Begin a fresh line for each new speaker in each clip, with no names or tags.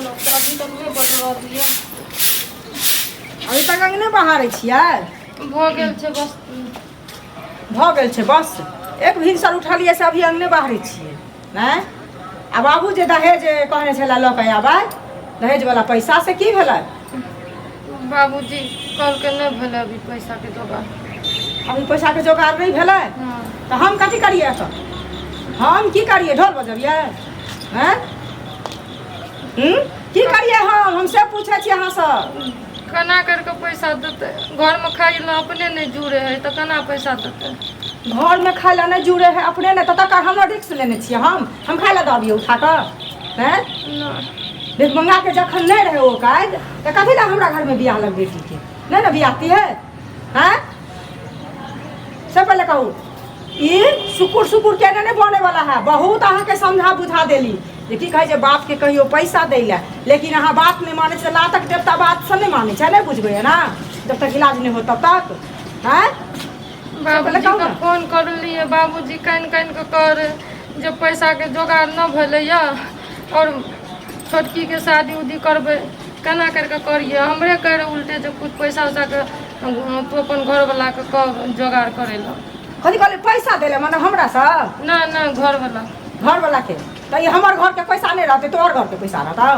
बनल तऽ अभी तक नहि बन रहल यऽ।
अभी तक अंगने बहारै छियै?
भऽ गेल छै बस।
भऽ गेल छै बस। एक भिनसर उठलियै से अभी अंगने बहारै छियै नहि? आ बाबू जे दहेज कहने छलै लऽ कऽ आबै, दहेजवला पैसा, से की भेलै?
बाबूजी कहलकै नहि भेलै अभी पैसाके जोगाड़।
अभी पैसाके जोगाड़ नहि भेलै?
हँ।
तऽ हम कथी करियै एतऽ? हम की करियै? ढोल बजबियै? आँय, की करियै हम से पूछै छी अहाँसँ।
केना करि कऽ पैसा देतै? घरमे खाइ लए अपने नहि जुड़े है तऽ केना पैसा देतै?
घरमे खाइ लए नहि जुड़े है अपने नहि, तऽ तकर हमरो रिक्स लेने छियै हम? हम खाइ लए दऽ अबियै उठा कऽ? आँय?
नहि।
भिखमंगाके जखन नहि रहै ओ काज तऽ कथी लए हमरा घरमे बियाह लग बेटीके नहि ने बियाहती है? आँय, से पहिले कहू। ई सुकुर सुकुर केने नहि बने वाला है। बहुत अहाँके समझा बुझा देली जे की कहै छै, बापके कहियो पैसा दै लए, लेकिन अहाँ बात नहि मानै छै। लातक देवता बात सब नहि मानै छै। नहि बुझबै ना जब तक इलाज नहि होत तब तक? आँय? पहिले कहू
बाबूजीके
ने।
फोन करलियै, बाबूजी कानि कानि कऽ कहै जे पैसाके जोगाड़ नहि भेलैए आओर छोटकीके शादी उदी करबै, केना करि कऽ करियै? हमरे कहै रहै उल्टे जे किछु पैसा उसाके तू अपन घरवलाके कह जोगाड़ करै लए।
कथी कहली? पैसा दै लए मने हमरा सब?
नहि नहि, घरवला।
घरवला के? तऽ ई हमर घरके पैसा नहि रहतै, तोहर घरके पैसा रहतौ?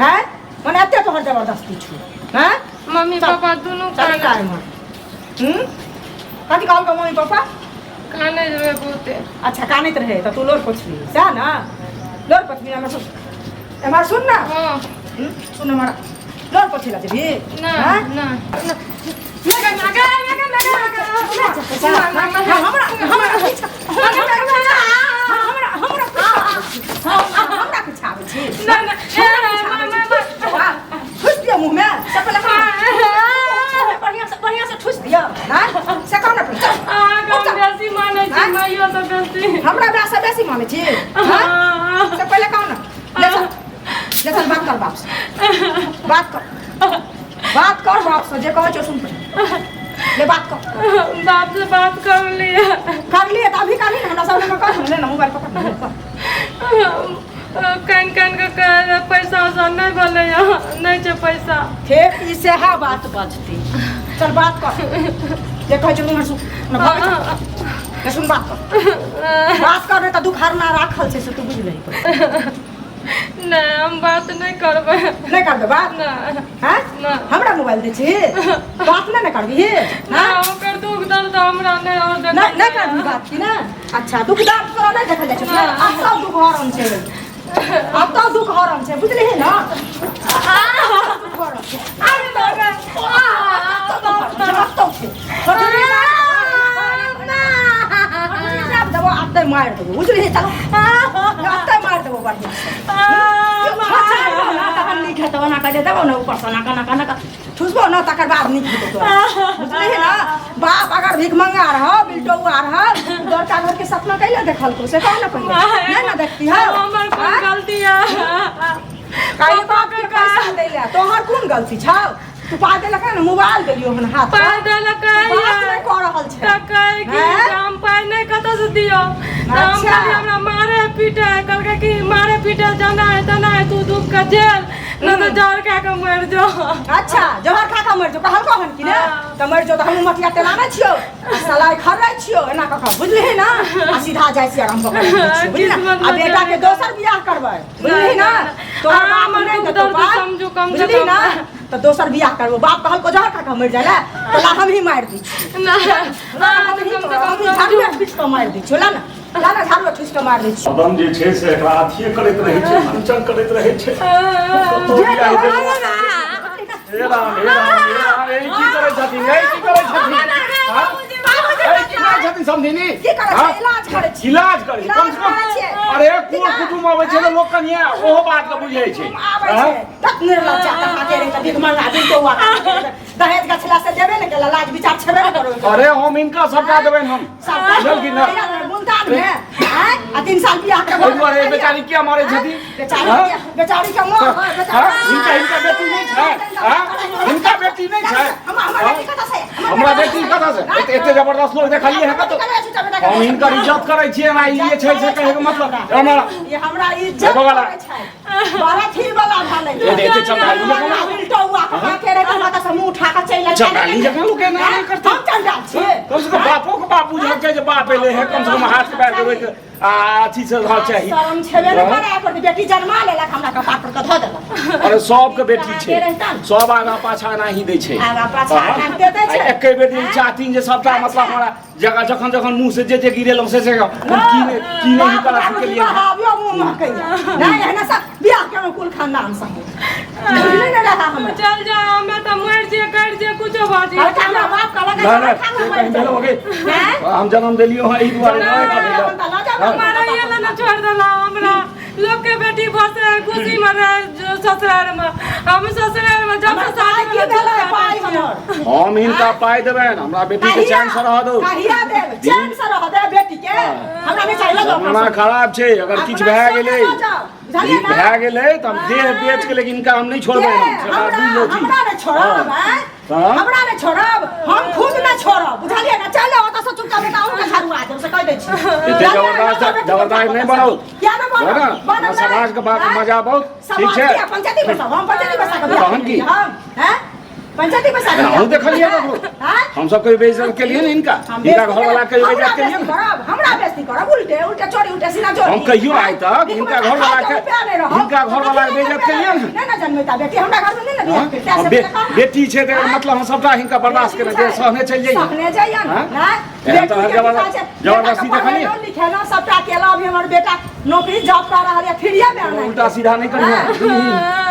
हैं, मने एते तोहर जबरदस्ती छौ? हैं?
मम्मी
चल।
पापा दुनू
चल।
काने।
का एम्हर? कथी कहलकौ मम्मी पापा?
काने रहै बहुते।
अच्छा, कानैत रहै तऽ तू लोर पोछबही सएह ने? लोर पोछबही? एम्हर सुन, एम्हर सुन ने।
हँ।
सुन, एम्हर लोर पोछै लए जेबही?
नहि।
हैं?
नहि।
हमरा हमरा पीछा, हमरा हमरा हमरा पीछा आबै छी? ठुस दिअ मुँहमे। से पहिले बढ़िआँ से, बढ़िआँ से ठुस दिअ। हाँ, से कहू ने। चल।
अहाँके हम बेसी मानै छी, माइयो से बेसी।
हमरा माय से बेसी मानै छी? हाँ, से पहिले कहू ने। ले चल, ले चल। बात कर बाप से, बात कर, बात कर बाप से। जे कहै छौ सुन पहिले। ले, बात कर।
बाप से बात कर लिए।
कर लिए तऽ अभी करली ने, हमरा सामने कर ले ने। मोबाइल पकड़ ने, कर।
कानि कानि कऽ कहै पैसा उसा नहि भेलै, नहि छै पैसा।
फेर ई सएह बात बजती। चल, बात कर। जे कहै छौ मुँह सुन ने, भगै चल। ले सुन, बात कर, बात कर, नहि तऽ दुखहरना राखल छै से तू बुझि लही।
नहि, हम बात नहि करबै।
नहि करबै बात?
नहि।
हैं?
नहि।
हमरा मोबाइल दै छी, बात नहि ने करबिही?
नहि, ओकर दुख दर्द हमरा नहि और देखल।
नहि, नहि करबिही बात की ने? अच्छा, दुख दर्द तोरा नहि देखल जाइ छै?
नहि।
आब सब दुख हरम छै, आब तऽ दुख हरम छै, बुझलिही ने? दुख हरम छै। आब तऽ आब तऽ छै। देबो आब मारि देबो, बुझलिही? चलो, आब मारि देबो बढ़िआँ से। तखन नीक हेतौ। एना कऽ जे देबौ ने ऊपरसँ, एना कऽ, एना कऽ, एना कऽ ठुसबो ने, तकर बाद नीक हेतौ तोरा, बुझलिही ने? बाप अगर भिखमंगा रह, बिलटौआ रह, बड़का घरके सपना कैले देखलको, से कह ने पहिले। नहि ने देखती हौ?
हमर कोन गलती है?
काहे बाप के पैसा दै ले तोहर कोन गलती छौ? तू पाइ देलक ने, मोबाइल देलियौ हन हाथ
पाइ देलक।
बात नहि कऽ रहल छै।
तऽ कहै कि
हैं?
हम पाइ नहि कतऽ से दियौ, तऽ हम कहलियै हमरा मारे पीटे है। कहलकै कि मारे पीटे जाना है तेना है, तू दुख के झेल, नहि तऽ जहर खा कऽ मरि जो।
अच्छा, जहर खा कऽ मरि जो कहलकौ हन कि ने?
हाँ।
तऽ मरि जो तऽ हमहूँ मटिया तेल आनै छियौ आ सलाइ खर्रै छियौ एना कऽ कऽ, बुझलिही ने? आ सीधा जाइ छियै, आराम कऽ कऽ रखै छियौ, बुझलिही ने?
किस्मत
आ
में
बेटा के
जे
दोसर बियाह करबै, बुझलिही ने? तोहर
अहाँ
बाप
हमर
नहि
दुख
देतौ
दर्द
पाइ,
समझू कम से
बुझलिही
कम।
ने? तऽ दोसर बियाह करबो। बाप कहलको जहर खा कऽ मरि जाइ लए, तऽ ला हम ही मारि दै छियौ।
नहि,
ला,
अहाँ
हम
तऽ
ही
कम से
तोरा-
कम
हम ही
समझू।
झाड़ुए पीट कऽ मारि दै छियौ। ला ने, ला ने, झाड़ुए ठुसि कऽ मारि दै छियौ।
मदन जे छै से एकरा अथिये करैत रहै छै, मंचन करैत रहै छै। कतौ बियाह देलक। हे राम, हे राम, हे राम, ई की करै छथिन? ई की करै छथिन? हाँ? ई की करै छथिन समधिनी?
की करै
हाँ?
छै? इलाज करै छी।
इलाज करै छै कम से कम।
इलाज करै छियै।
अरे, कोन कुटुम अबै छै तऽ लोक कनिए ओहो बात के बुझै छै।
आबै
हाँ?
छै तत निर्लज्जा कहाँ के रहे, भीख मंगा बिलटौआ दहेज गछला से देबे ने केला, लाज विचार छेबे ने करो।
अरे, हम हिनका सबटा देबनि हम,
सबटा
बुझल कि ना?
बुन। खानदान में हैं आ 3 साल बियाह के
एहि दुआरे बेचारी किया मारै छथिन?
बेचारी
हाँ?
बेचारी के मोह
हाँ? हिनका हिनका बेटी नहि छै? हाँ? हिनका बेटी नहि छै?
हमरा बेटी कतऽ से?
हमरा बेटी कतऽ से? एते एते जबरदस्त लोग देखलियै है कतौ? हम हिनकर इज्जत करै छियै ना ई जे छै से कहैके मतलब हमरा
ये हमरा इज्जत करै छै। बड़ा थी वाला भेलै।
एते एते चंडाली जकाँ
बिलटौआ कहाँ के रे हमरा तऽ मुंह उठा के चलि
चंडाली जकाँ लोक एना नहि करतै।
हम चंडाल छियै।
कम से कम बापो के बाप बुझल छै जे बाप एलै है, कम से कम हाथ पैर के रोकि आ अथी से रहल चाही।
शरम छेबे नहि करे एकर बेटी जन्मा लेलक हमरा कपार पर के धऽ देलक।
अरे सबके बेटी छै, सब आगा पाछा एनाही दै छै।
आगा पाछा एनाहिते दै छै।
आ एके बेर जे चाहथिन जे सबटा मतलब हमरा जगह जखन जखन मुँह से जे जे गिरेलहुँ से से हम की नहि की नहि हिनकर अथी केलियै।
आबियो मुँह महकैया नहि एहना सब बियाह केलहुँ कुल खानदान संगे नहि ने रहा हमरा।
चल जा, हमे तऽ मरि जे कर जे कुछो भऽ जेतै।
हल्का हमरा बाप कहलक
नहि नहि से कहीं भेल होगे हम जन्म देलियो हँ एहि दुआरे नहि करै।
मारैये ला ना छोड़ देला हमरा। लोग के बेटी बसे खुशी में रहे ससुराल में, हम ससुराल में जब से शादी
की भेलै पाइ हमर?
हम हिनका पाइ देबनि, हमरा बेटी के चैन से रहऽ दू।
कहिया देब? चैन से रहऽ दे बेटी के, हमरा नहि चाही।
जमाना खराब छै, अगर किछु भए गेलै भए गेलै तऽ हम देह बेच के लेकिन हिनका हम नहि छोड़बै। हम
हमरा नहि छोड़ब, हमरा नहि छोड़ब, हम खुद नहि छोड़ब, बुझलियै ने? चल ओतऽ से चुपचाप, बेटा अहूँ के झाड़ू आ देब से कहि दै छी।
एते जबरदस्त जबरदस्त नहि बनाउ।
किया नहि बनब? बनब
समाज के बात मजा बहुत ठीक छै।
पंचायती बैसा, हम पंचायती बैसा के
तहन की
हम हैं पंचायती बैसा के
हम देखलियै ककरो? हम सब कभी बेइज्जत केलियै ने हिनका? हिनका घर वाला कभी बेइज्जत केलियै ने?
करब हमरा बेइज्जती करब, उल्टे उल्टे चोरी उल्टे सीधा चोरी।
हम कहियो आइ तक हिनका घर वाला के हिनका घर वाला के बेइज्जत केलियै ने?
नहि ने जन्मेता बेटी हमरा घर में नहि ने बियाह करता।
बेटी छै तऽ मतलब हम सबटा हिनका बर्दाश्त केने जे सहने चलि जइयै,
सहने जइयै ने।
एहन तरह जबरदस्ती देखलियै?
लिखेलहुँ सबटा केलहुँ, अभी हमर बेटा नौकरी जॉब कर रहल है, फ्रीए में आना।
उल्टा सीधा नहि करिहे।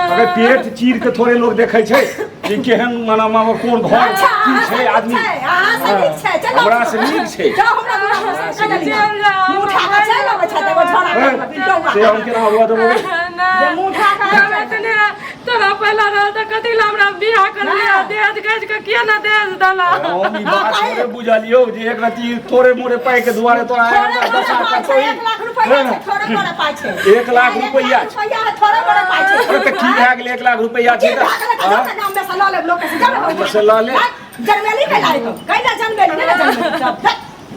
अगर पेट चीर के थोड़े लोग देखै छै कि केहन मना मामा कोन घर की छै आदमी। हमरा से नीक छै से हम केना हुआ देबो?
तोरा पहिला रह तऽ कथी ला हमरा बियाह करलियै? दहेज गज के किया ना दहेज देला?
हम ई बात थोड़े बुझलियौ जे एक रति थोड़े मोड़े पाइ के दुआरे तोरा
1 लाख रुपैया छै, थोड़े मोड़े पाइ छै।
1 लाख रुपैया
थोड़े मोड़े पाइ छै।
अरे तऽ की भए गेलै 1 लाख रुपैया छै
तऽ गाम में से लऽ लेब, लोक से
से लऽ ले।
जनमेली के लायक कैला जनमेली नहि जनमेली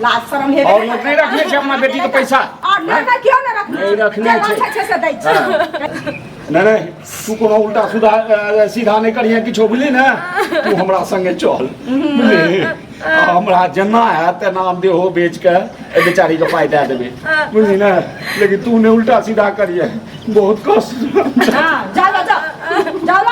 लाज शरम हेबे।
और लोग नहीं रखने छै अपना बेटी के पैसा।
और नहीं नहीं क्यों नहीं रखने
नहीं रखने
छै से दै छै।
नहीं नहीं तू कोनो उल्टा सुधा सीधा नहीं करिहे किछो, बुझली ने? तू हमरा संगे चल, बुझली? हमरा जेना हैत तेना हम देहो बेच के एहि बेचारी के पाइ दए देबै, बुझली ने? लेकिन तू ने उल्टा सीधा करिहे, बहुत कष्ट।
जाओ जाओ जाओ।